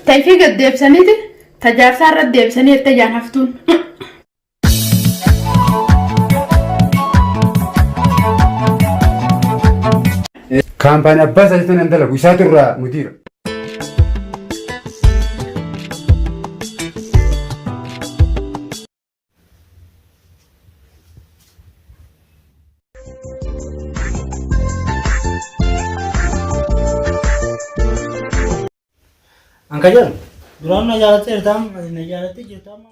Tayfii gad deebisaniiti ta jaarsaa irra deebisanii jette jaan haftuun. Kaampaanii abbaa isaa jettanii dalagu isaatu irraa mudiira. An ka jedhu duraan na jaalattee jirta amma na jaalattee jirta amma.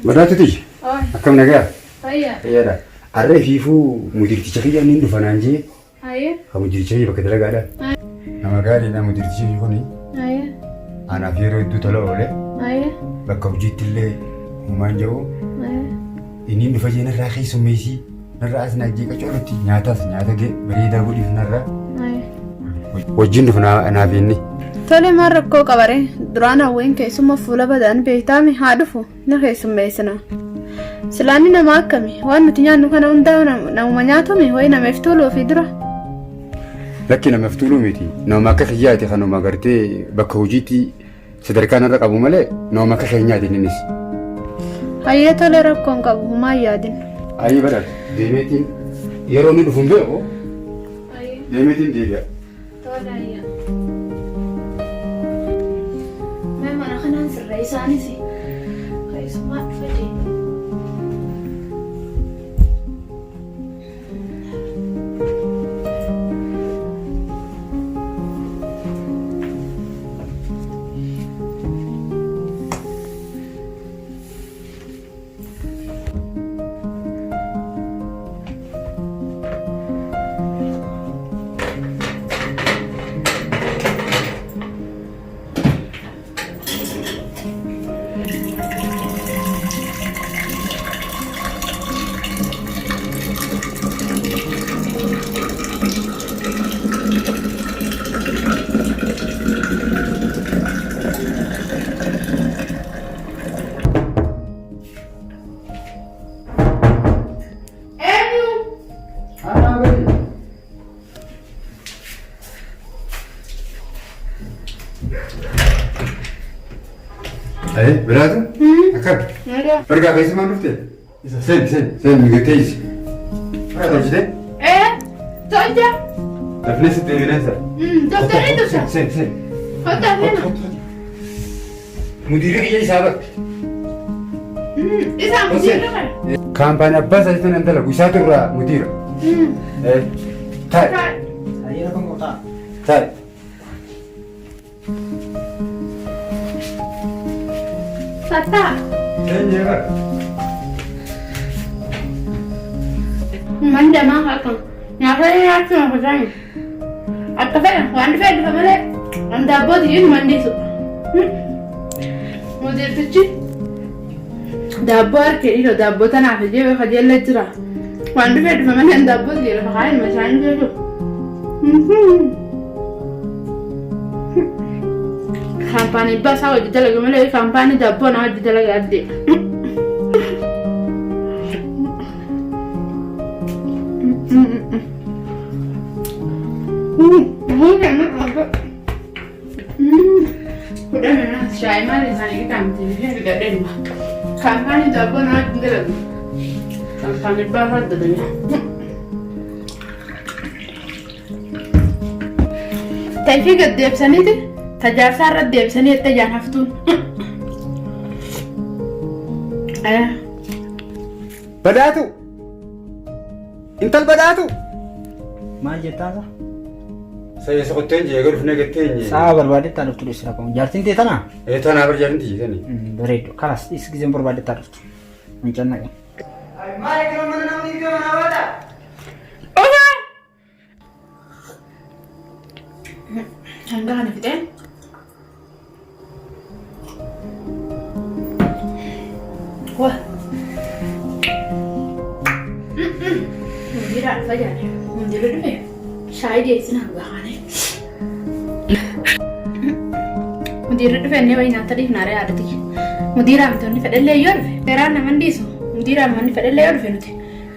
Badhaatu tiyya. Akkam nagaa? Fayyaa. Fayyaadha. Har'a fiifuu mudirticha kiyya inni dhufa naan jee. Haye. Ka mudirticha kiyya bakka dalagaadha. Nama gaariidha mudirtichi kiyya kuni. Haye. Anaaf yeroo hedduu tola oole. Haye. Bakka hojiitti illee humaan jiru. Haye. Inni dhufa jee narraa keessummeessii. Narraa as naa jeeqa colutti nyaataas nyaata gee bareedaa godhiif narraa. Haye. Wajjin dhufa naaf inni. Tole maal rakkoo qabare duraan hawween keessumma fuula badaan beektaami haa dhufu ni keessummeessina. Silaanni nama akkami waan nuti nyaannu kana hundaa namuma nyaatumi wayi nama if tuuluu fi dura. Lakki nama if tuuluu miti. Nama akka kiyyaati kanuma gartee bakka hojiitti sadarkaa narra qabu malee nama akka keenyaati innis. Hayyee tole rakkoon qabu humaa hin yaadin. Ayyee badhaadha. Deemeetiin yeroo inni dhufu hin beeku. Deemeetiin deebi'a. Tole ayyaa. Mee mana kanaan sirreessaanis keessumaa dhufa deema. Eenyu? Anaa bari. Ayee biraatu? Akkam? Nagaa. Bargaa keessumaan dhufte? Seen seen seen migatee isi. Bara tolchite? Ee, tolcha. Dafnee sitti deebinee sa. Doktarri dhufta. Seen seen. Kottaa seena. Mudiirri kiyya isaa bara. Isaa mudiirri kana. Kaampaanii abbaa isaa jettanii an dalagu isaatu irraa mudiira. Taa'e. Hayyee rakkoon qabu ta'a. Taa'e. Fattaa. Eenyu bara? Mandamaa akkam. Nyaata nyaachuu na kutaan. Akka fedhan waan dhufee dhufa malee an daabboo tiyyuu mandiisu. Mudirtichi daabboo harkee dhiiroo daabboo tanaaf ijee kajeellee jira. Waan dhufee dhufa malee an daabboo tiyyuu lafa kaa'een mashaan jechuudha. Kaampaanii basaa hojii dalaga malee kaampaanii daabboo naa hojii dalaga addee. Shaayii maal isaanii kaamti argadhe dhuma. Kaampaanii daabboo naa hojii dalagu. Kaampaanii baasaa dalaga. Tayfii gad deebisaniiti ta jaarsaa irra deebisanii jette jaan haftuun. Badhaatu! Intal badhaatu! Maal jettaa sa? Sayyesa kotteen jee eega dhufnee gatteenye. Sa'a barbaadettaa dhuftu dhis rakkoon. Jaartiin tee tanaa? Ee tanaa bar jaartiin tiyya tani. Bareeddu. Kalas dhis gizeen barbaadettaa dhuftu. Hin cannaqin. Maal akkana mana namni iddoo manaa baata? Hanga kana fixeen. Wah. Mundiraa dhufa jaale. Mundirri dhufe shaayii dhiyeessina hanga kaane. Mundirri dhufe inni wayii nyaata dhiifnaaree haadha tiyya. Mudiiraa miti wanni fedhellee yoo dhufe seeraan nama hin dhiisu. Mudiiraa wanni fedhellee yoo dhufe nuti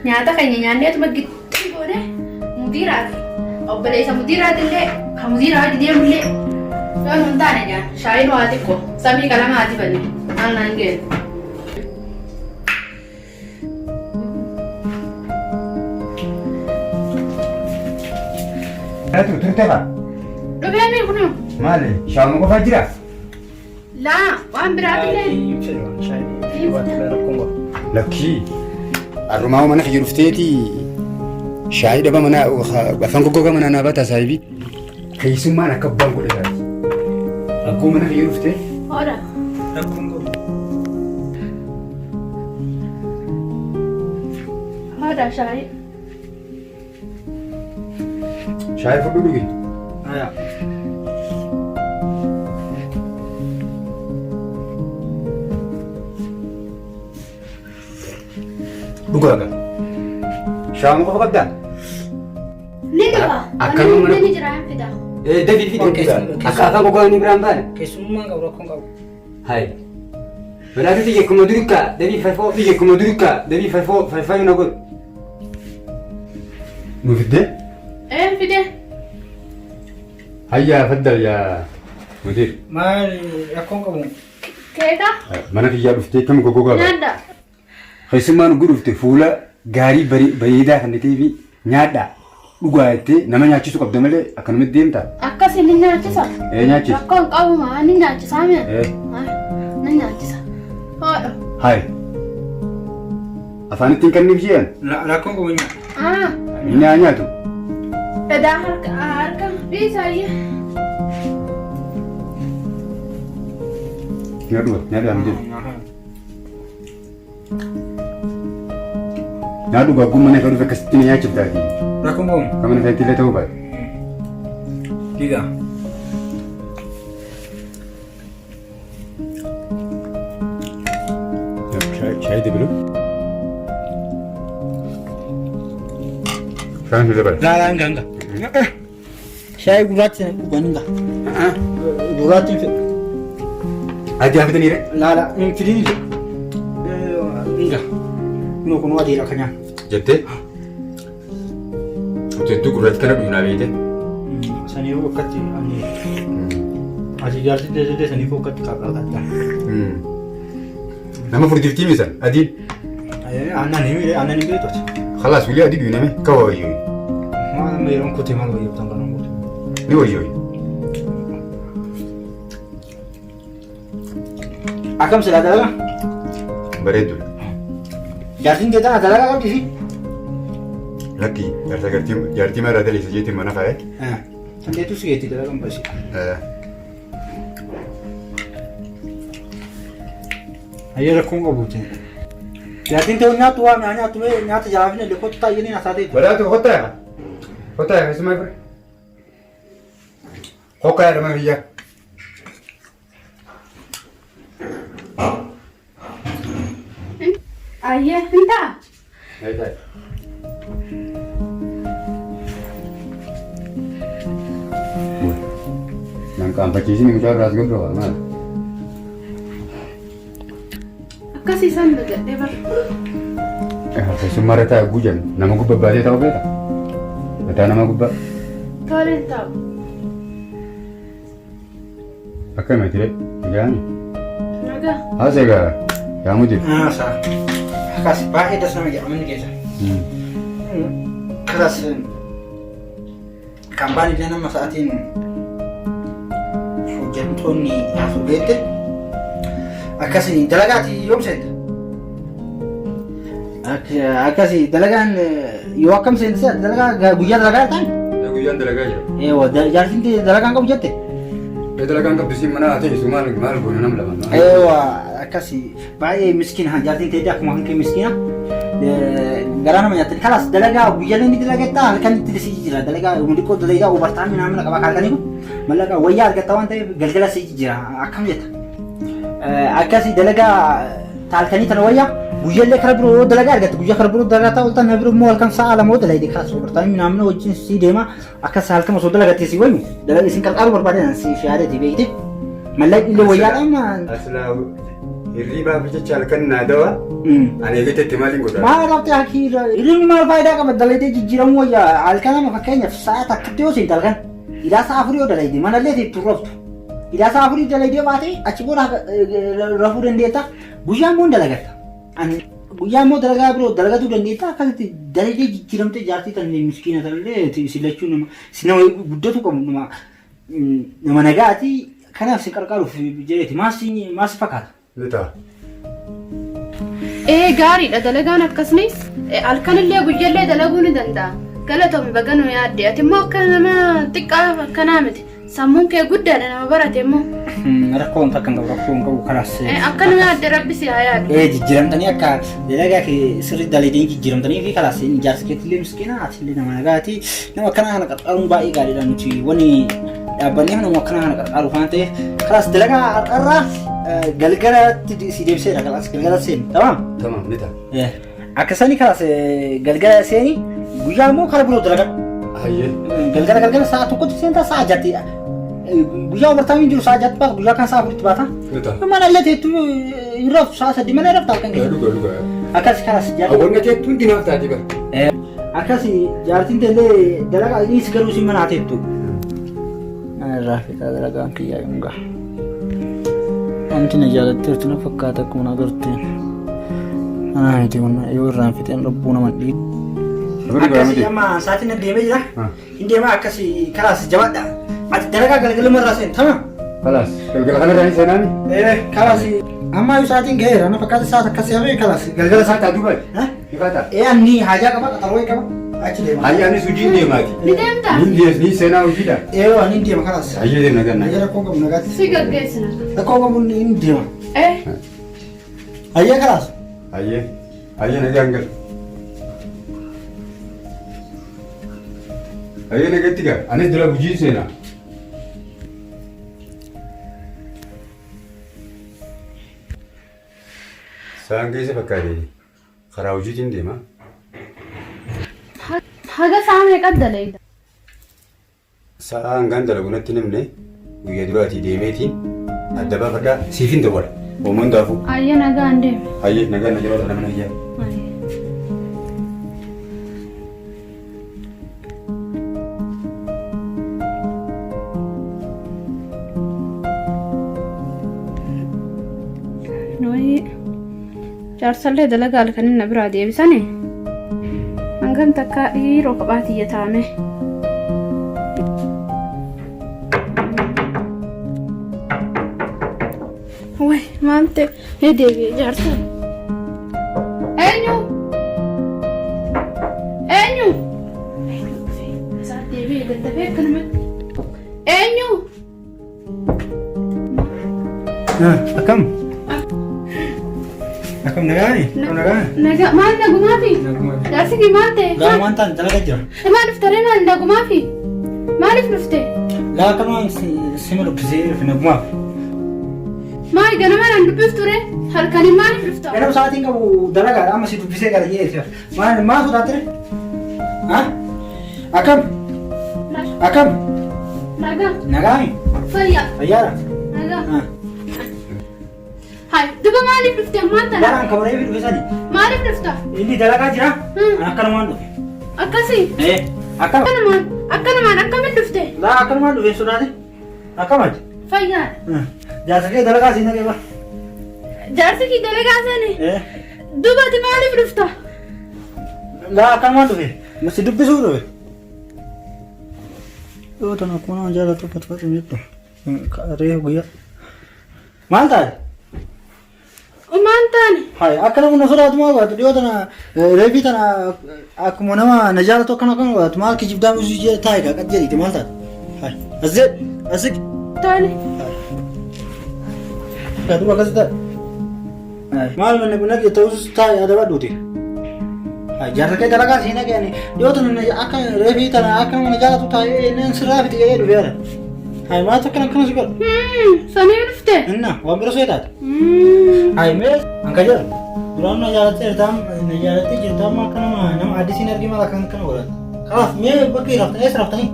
nyaata keenya nyaanneetuma gixxii goone mudiiraati. Obboleessa mudiiraatillee kan mudiiraa hojii deemullee yoo nu hin taane jaan shaayiin waa xiqqoo samii qalama haa dibanne maal naan geenu. Natu turte fa. Dhufee mi kunoo? Maali? Shaawuma qofaa jira? Laa waan biraatillee. Lakkii. Arrumaa mana kiyya dhufteeti shaayii dhaba mana afaan goggogaa mana naa baata saayibii. Keessummaan akka abbaan godhe taati. Akkuma mana kiyya dhuftee. Hoodha. Hoodha shaayii. Shaayii fudhu dhugi. Dhugaa gaa. Shaayii qofa qabdaa? Ni dhufa. Akkam Wanni mana- ni jira hin fida. Dafii fidi. Akka afaan gogaa ni biraan baane. Keessummaan qabu rakkoon qabu. Hai. Badhaatu tiyya akkuma durikkaa dafii farfoo tiyya akkuma durikkaa dafii farfoo farfaa na godhu. Nu fiddee? Ee fide. Hayyaa faddal yaa mudir. Maal rakkoon qabu? Keeka. Mana kiyyaa dhuftee kam goggogaa baate. Nyaadha. Keessummaan ugguu dhufte fuula gaarii bareedaa kan ta'eefi nyaadhaa dhugaa jettee nama nyaachisuu qabda malee akkanumatti deemta. Akkasii ni nyaachisa. Ee nyaachisi. Rakkoo hin qabu maa ni nyaachisaa mee? Ee. Ni nyaachisa. Hoodha. Hayi. Afaan ittiin kenniif jiran Rakkoon qabu nyaata. Ah. inni haa nyaatu. Edaa harka harka dhiisaayyee. Nyaadhu nyaadhu haa jedhu. Nyaadhu gagguu mana kan dhufe akkasitti na nyaachiftaati. Rakkoon qabu. Kan mana keetti illee ta'uu baate. Diga. Shaayii dabalu. Shaayii dabala. Laa laa hanga hanga. Shaayii gurraacha sana dhugan hanga. Gurraachi hin fedhu. Adii hafitanii ree? Laa laa hin fidin hin fedhu. Hanga. Kunoo kunoo adiidha kan nyaannu. Jettee? Nuti hedduu gurraacha kana dhugnaa beekte. Saniifuu akkatti ani asii jaarsi teessee saniifuu akkatti qaqqaaqatta. Nama furdiftii misan adiin. Aannan hin miidhe aannan hin beektu. Khalaas wili adii dhugname ka wayyoo. Maal amma yeroon kutee maal wayyoo tan kanan goote. Ni wayyoo. Akkam silaa dalagaa? Bareeddudha. Jaartiin tee tana dalagaa qabdi si? Lakki jaarsa gartii jaartii maraa daleessa jeetiin mana kaa'e. Tan teetu si geetti dalagaan basi. Ayyee rakkoon qabu jee. Jaartiin tee nyaattu waa mi'aa nyaattu mee nyaata jalaafin illee kottu taa'ee asaa ta'e. Badhaatu kottaa. Kottaa keessumaa bira. Hokkaa yaada mana biyyaa. Ayyee hin ta'a. Nan qaanfachiisni mucaa irraas gabra waa maal? Akkasii isaan dagadhee bara. Keessummaa irra taa'e gujan nama gubbaa baatee taa'u beeka. Mataa nama gubbaa. Toleen taa'u. Akkami ture? Nagaani? Nagaa. Haasa egaa yaa mudir. Haasaa. Akkas baay'ee das nama jedha manni keessa. Kalas kambaan illee nama sa'aatiin hojjettoonni haasoo beekte akkasii dalagaati yoom seenta? Akkasii dalagaan yoo akkam seenta dalagaa guyyaa dalagaa ta'an? Guyyaan dalagaa jira. Eewa jaartiin dalagaan qabu jette? Dalagaan qabdu siin mana haa teessu maal maal goona nam lama. Eewa akkasii baay'ee miskiina jaartiin teetii akkuma kan kee miskiina. Garaa nama nyaatti. Kalas dalagaa guyyaalee ni dalagattaa halkan itti si jira dalagaa xiqqoo dalagaa overtime namni qaba halkanii kun mallaqa wayyaa argatta waan ta'eef galgala si jira akkam jetta. Akkasii dalagaa halkanii tana wayyaa guyyaallee kara biroo yoo dalagaa argatte guyyaa kara biroo dalagaa ta'u tan biroo immoo halkan sa'a lama yoo dalagde kalas overtime namni wajjin si deema akkas halkan osoo dalagatte si wayyu dalagaa isin qarqaaru barbaadan si yaadate beekte mallaqni illee wayyaadhaan. Aslaa Hirriibaa fi jecha halkan naa dawa. Ani eegatti maaliin godha? Maal rabte hakii hirribni maal faayidaa qaba dalaydee jijjiiramuu wayya halkan amma fakkeenyaaf sa'a takkatti yoo seente halkan ilaa sa'a afurii yoo dalayde manallee teettu raftu. Ilaa sa'a afurii dalaydee baate achi booda rafuu dandeetta guyyaa immoo hin dalagatta. Ani guyyaa immoo dalagaa biroo dalagatuu dandeetta akkasitti dalaydee jijjiiramtee jaartii tan miskiina tanallee si lachuu nama si nama guddatu qabu nama nama nagaati kanaaf si qarqaaruuf jedheeti maal si maal si fakkaata? Ni ta'a. Ee gaariidha dalagaan akkasnis halkanillee guyyallee dalaguu ni danda'a. Galatoomi baga nu yaadde ati immoo akka nama xiqqaa akkanaa miti. Sammuun kee guddaadha nama barate immoo. Rakkoo wanta akka hin qabu rakkoo hin qabu kanaas. Akka nu yaadde rabbi si haa yaadu. Jijjiiramtanii akka dalagaa kee sirrii dalaydanii jijjiiramtanii fi kalaas ijaarsa keetillee miskiina atillee nama nagaati nama akkanaa kana qarqaaruun baay'ee gaariidha nuti wani dhaabbannee nama akkanaa kana qarqaaruuf waan ta'eef kalaas dalagaa har'arraa galgalatti si deebiseera kalaas galgala seeni tamaam. Tamam ni ta'a. Akkasanii kalaas galgala seeni guyyaa immoo kara biroo dalagadhu. Hayyee. Galgala galgala sa'a tokkotti seentaa sa'a jatti. Guyyaa overtime jiru sa'a jatti baata guyyaa kan sa'a afuritti baata. Ni ta'a. Mana illee teettu hin raftu sa'a sadii mana rafta halkan keessa. Dhuga dhuga. Akkas kanas jaartiin. Hawwanna teettu hundi naaf taati bara. Akkas jaartiin teellee dalagaa innis garuu isin mana teettu. Irraa fixaa dalagaan kiyyaa hin gaha. Wanti na jaalatteertu na fakkaata akkuma na agarteen. Anaa miti kun yoo irraan fixeen lubbuu nama dhiibu. Akkasii amma sa'aatiin na deemee jira. Hin deemaa akkasii kalaas jabaadha. Ati dalagaa galgaluma irraa seen tamam. Kalaas galgala kana irraa hin seenaani. Ee kalaas amma yoo sa'aatiin ga'eera na fakkaata sa'aat akkasii hafee kalaas galgala Isaa taa duuba. Ifata. Ee anni haajaa qaba qaxaroo qaba achi deema. Hayyee anis hojiin deemaati. Ni deemtaa? Niin dees niin seenaa hojiidha. Ee ani hin deema kalaas. Hayyee deemna ganna. Hayyee rakkoo qabu nagaatti. Si gaggeessina. Rakkoo qabu hin deema. Eh. Hayyee kalaas. Hayyee hayyee nagaan gal. Hayyee nagatti gaa anis dura hojiin seenaa. Saan keessa fakkaate karaa hojiitiin deema. Haga sa'a meeqa dalayda? Sa'a hangaan dalagu natti hin himne guyyaa duraatii deemeetiin adda baafadhaa siifin dawwala. Hooma hundaafuu. Ayya nagaan deemi. Hayyee nagaan na jiraata namni hayyaa. Ayya. Nuyi jaarsallee dalagaa halkanii na biraa deebisanii hangam takka dhiiroo kophaa tiyya taame. Way maal ta'e ni deebi'e jaarsa. Eenyu? Eenyu? Isaa deebi'e daddafee akkanumatti. Eenyu? Akkam? Akkam nagaani? Akkam nagaani? Nagaa maal nagumaafi? Nagumaafi. Jaarsi kee maal ta'e? Laa waan ta'an dalagaa jira. Maal dhufte ree maal nagumaafi? Maaliif dhufte? Laa akkanumaan sima dubbisee dhufe nagumaaf. Maal ganama naan dubbiftu ree? Halkanii maaliif dhufta? Ganama sa'aatiin qabu dalagaadha amma si dubbisee gara jedhee maal maal sodaatte? Ha? Akkam? Akkam? Nagaa. Nagaami? Fayyaa. Fayyaadha? Nagaa. Ha. Hai, duba maaliif dhufte ammaan tana? Baraan kabaree fi dhufe sani. Maaliif dhufta? Inni dalagaa jira. Hmm. An akkanumaan dhufe. Akkasii? Eh, akkam? Akkanumaan, akkanumaan akkamiin dhufte? Laa akkanumaan dhufe hin sodaate. Akkam ati? Fayyaadha. Jaarsa kee dalagaa siin dhaqee bara. Jaarsi kee dalagaa seene? Eh. Duba ati maaliif dhufta? Laa akkanumaan dhufe. Si dubbisuuf dhufe. Yoo tana akkuma nama jaalatu uffatu jettu. Reefu guyyaa. Maal taate? Maal taane? Hai akka nama na sodaatu maal godhatu dhiyoo tana reefii tana akkuma nama na jaalatu akkana akkana godhatu maal kijibdaa musii jee taa'e gaa qad jedhiite maal taate? Hai as jedh as siqi. Taane. Gaa duuba akkas taa'e. Maal manni kun naqe ta'us taa'e adabadhuuti. Hai jaarsa kee dalagaa sii naqe ani dhiyoo tana akka reefii tana akka nama na jaalatu taa'ee inni sirraa fixi jedhee dhufeera. Hai maaltu akkana akkana si godha? Sanii dhufte? Inna waan bira see taate. Hai mee an ka jedhu duraan na jaalattee jirta na jaalattee jirta amma akka nama nama addisiin argee maal akkana akkana godhata. Kanaaf mee bakka raftanii eessa raftanii?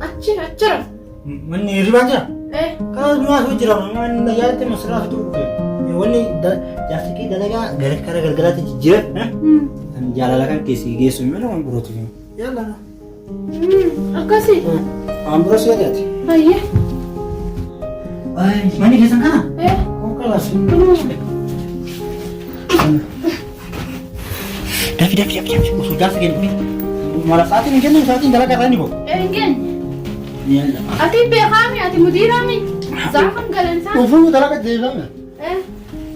Achi achi raf. Manni hirribaan jira? Eh. Kanaaf maal hojii jira manni na jaalattee masirraa fixuu dhufe. Wanni jaarsi kee dalagaa gara kara galgalaatti jijjiira. Kan jaalala kan keessi geessu malee waan birootu hin. Yalla. Akkasi. Waan biroo si yaadaati. Hayyee. Manni keessan kana? Eh. Konkolaas. Dafi dafi dafi dafi osoo jaarsa kennu. Mala sa'aatiin hin kennu sa'aatiin dalagaa irraa ni ba'u. Hin geenye. Ati beekaami ati mudiiraami. Zaafan galansaa. Dhufuu dalagaa deebifame. Eh.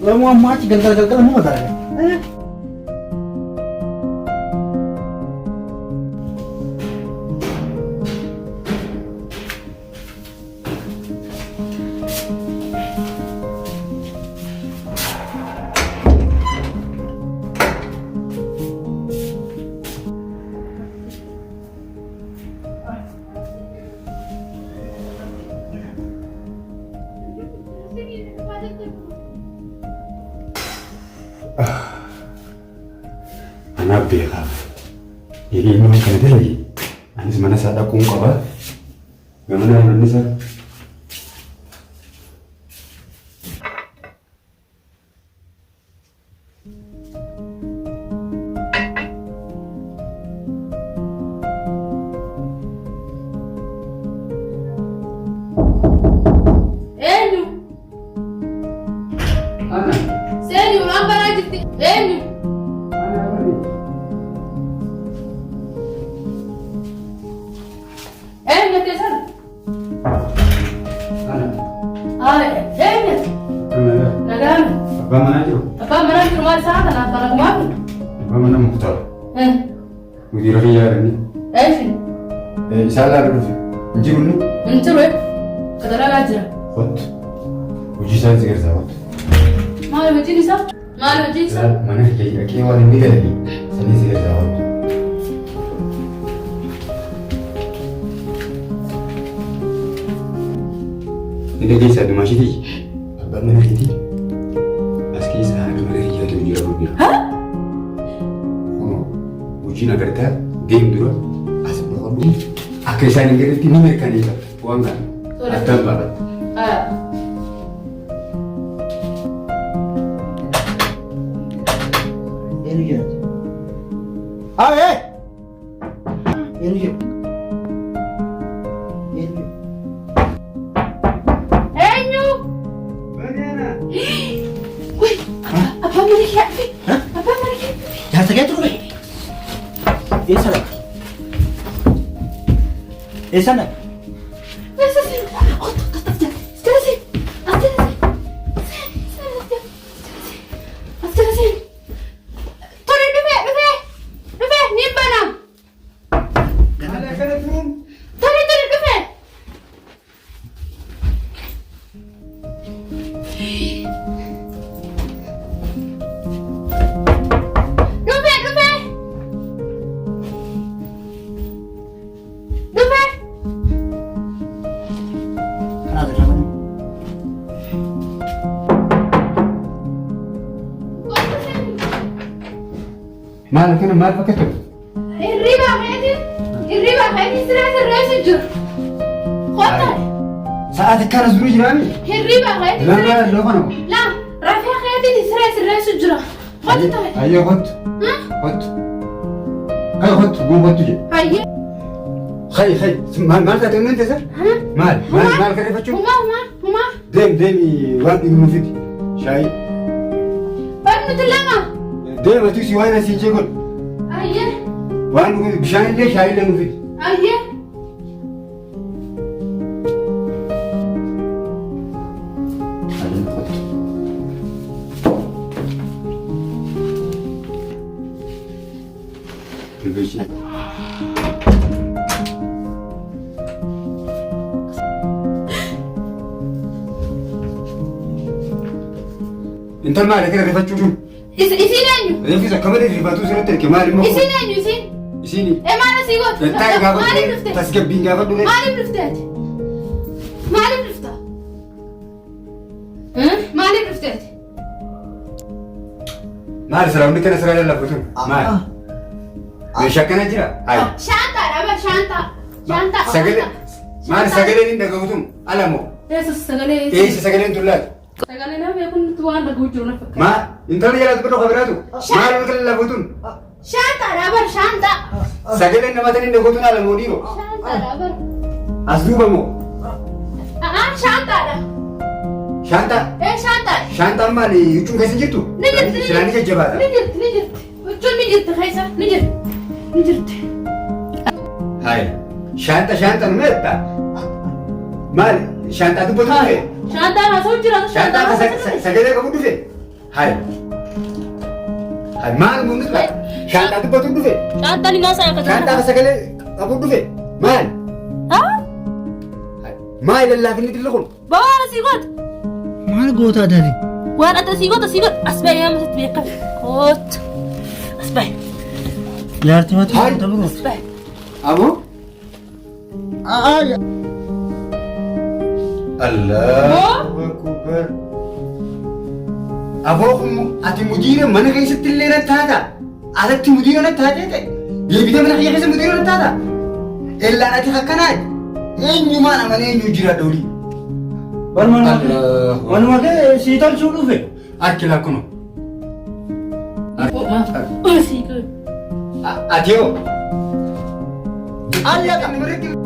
Lamuu ammaa achi galgala galgala numa dalagaa. Eh. Anaaf beekaaf. Egaa inni waan kana dalage anis mana isaa dhaquun qaba. Gamana manni isaa. Eenyu? Ana. Seeni ulaan banaa jirti. Eenyu? Eenyu teessan? Ana. Haa eenyu? Akkam nagaa? Nagaan. Abbaan manaa jiru? Abbaan manaa jiru maal isaa kanaaf kana kumaatu? Abbaan manaa Muktaar. Mudiira kiyyaa jedhanii. Eeshi. Isaan laalu dhufe. Hin jiru inni? Hin jiru. Dalagaa jira. Kottu. Hojii isaa si gargaara kottu. Maal hojiin isaa? Maal hojiin isaa? Mana kiyya dhaqee waan inni dalage sanii si gargaara kottu. Ni dhageessaa dumaashitii? Abbaan mana keetii as keessa haadha mana kiyyaatu jira jira. Kunoo hojiin agartaa deem dura as dhokadhu akka isaan hin garretti ni mirkaneeffata waan kana addaan baafatta. Eenyu jedhama? Awee! Eenyu jedhu? Eenyu? Eenyu? Wai, abbaan mana kiyyaa dhufe. Abbaan mana kiyyaa dhufe. Jaarsa keetu dhufe? Eessa dhaqa? Eessa dhaqa? Eessa seen? Kottu, kottu, as jala. As jala seen. As jala seen. Seen, seen, as jala. As jala seen. Tole dhufe, dhufe. Dhufe, ni bana. Maal akkana turuun? Tole, tole, dhufe. Dhufe, dhufe. Dhufe. Kanaaf irraa baname. Kottu seen. Maal akkana maal fakkaatu? Hirriba keetiin hirriba keetiin siree sirreessu jira. Kottu. Sa'aati kana zuru jiraami? Hirriba keetiin Lama siree. lama nama. La rafee keetiin siree sirreessu jira. Kottu ta'e. Ayyee kottu. Kottu. Kai kottu guun kottu jedhe. Hayyee. Kai kai maal maal taate inni teessa? Maal maal maal kadheffachuu? Humaa humaa humaa. Deem deemi waan dhugnu fidi. Shaayii. Barnuti lama. Deem ati si waan asiin jee godhu. Hayyee. Waan dhugu bishaan illee shaayii illee nu fidi. Hayyee. Ayyee kottu. Bilbilchi. Intal maali akkana rifachuun? Isiin eenyu? Reefis akka malee rifatuu sirriitti erge maali immoo? Isiin eenyu isiin? Isiin Ee maal asii gootu? taa'e Maaliif gaafadhu dhufte? tasgabbiin gaafadhu. Maaliif dhufte ati? Maaliif dhufta? Maaliif dhufte ati? Maali siraawwanni kana siraa lallabatu? Maali? Meeshaa akkana jira? Hayi. Shaantaadha bar shaantaa. Shaantaa. Sagalee maali sagaleen hin dhagahu tun ala moo? Eessa sagalee? Eessa sagaleen tun laata? Sagalee nama beekuun Situ waan dhaguu jiru na fakkaata. Maa intala jalaa dubbatu kabiraatu. Maal wal kala lafuutuun. Shaantaadha bar shaantaa. Sagaleen nama taniin dhagootuun haala moo dhiiroo. Shaantaadha bar. As duuba moo. A'aa shaantaadha. Shaantaa. Ee shaantaadha. Shaantaan maali huccuun keessa hin jirtu? Ni jirti ni Silaa ni jirti. jajjabaata. Ni jirti ni jirti. Huccuun ni jirti keessa ni jirti. Ni jirti. Hayi. Shaanta shaanta nu meetta. Maali shaantaa dubbatu dhufe? Shaantaan haasa'u jira. Shaantaa ka sagalee qabu dhufe? Hayi. Hayi maal mun dhufe? Shaantaa dubbatu dhufe? Shaantaan hin haasa'e akka Shaantaa ka sagalee qabu dhufe? Maal? Haa? Hayi. Maal lallaafinni dilli kun? Bawaan asii goota. Maal goota adati? Waan ati asii goota asii goota. As bahi amma sitti beekame. Kootu. As bahi. Jaartii mati Hayi. goota biroo. As bahi. Aboo? Allahu akbar. Aboo kun ati mudiira mana keessatti illee na taata. Alatti mudiira na taatee ta'e. Deebitee mana kiyya keessa mudiira na taata. Ellaan ati akkanaati. Eenyumaan amanee eenyu jira dhoolii. Waluma kee sii tolchuu dhufe. Harki lakkuno. Asii goota. Ati hoo? Allaqa.